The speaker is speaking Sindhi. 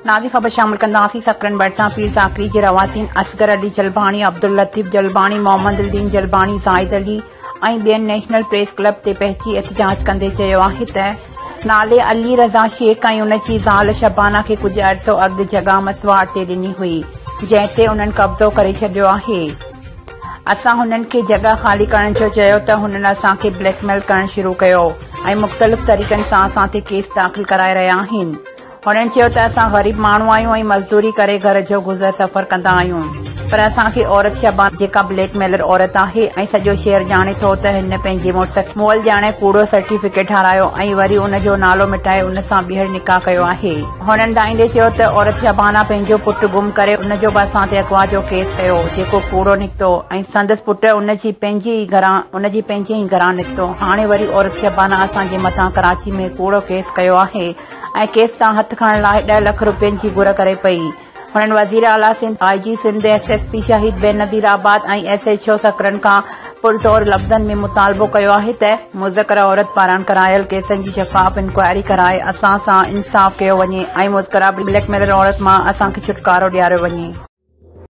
نازي خبر شامل ڪنداسين سڪرنڊ ڀرسان پير ساڪري جي رهواسين اصغر علي جلباڻي، عبداللطيف جلباڻي، محمد الدين جلباڻي، زاهد علي ۽ ٻين نيشنل پريس ڪلب تي پهچي احتجاج ڪندي چيو آهي ته نالي علي رضا شيخ ۽ ان جي زال شبانه کي ڪجهه عرصو اڳ جڳهه مسواڙ تي ڏني هئي جنهن تي انهن قبضو ڪري ڇڏيو آهي. اسان هنن کي جڳهه خالي ڪرڻ جو چيو ته هنن اسان کي بليڪ ميل ڪرڻ شروع ڪيو ۽ مختلف طريقن سان اسان تي ڪيس داخل ڪرائي رهيا آهن. هنن چيو ته اسان غريب ماڻهو آهيون ۽ مزدوري ڪري گهر جو گذر سفر ڪندا آهيون پر اسان کي عورت شبانه جيڪا بليڪ ميلر عورت آهي ۽ سڄو شهر ڄاڻي ٿو ته هن پنهنجي مڙس کي مئل ڄاڻي ڪوڙو سرٽيفڪيٽ ٺارايو ۽ وري ان جو نالو مٽائي ان سان ٻيهر نڪاح ڪيو آهي. هنن دانهيندي چيو ته عورت شبانه پنهنجو پٽ گم ڪري ان جو به اسان تي اغوا جو ڪيس ڪيو جيڪو ڪوڙو نڪتو ۽ سندس پٽ ان جي پنهنجي ئي گهران ان جي پنهنجي ئي گهران نڪتو هاڻي وري عورت شبانه اسان جي مٿان ڪراچي ۾ ڪوڙو ڪيس ڪيو آهي ۽ ڪيس تان هٿ کڻڻ لاء ڏهه لک رپين جي گهر ڪري پئي. هنن وزير اعليٰ Sindh, I G Sindh, S S P Shaheed Benazirabad ۽ S H O Sakrand کان پرزور لفظن ۾ مطالبو ڪيو آهي ته مذڪره عورت پاران ڪرايل ڪيسن جي شفاف انڪوائري ڪرائي اسان سان انصاف ڪيو وڃي ۽ مذڪره بليڪ ميلر عورت مان اسان کي ڇوٽڪارو ڏياريو وڃي.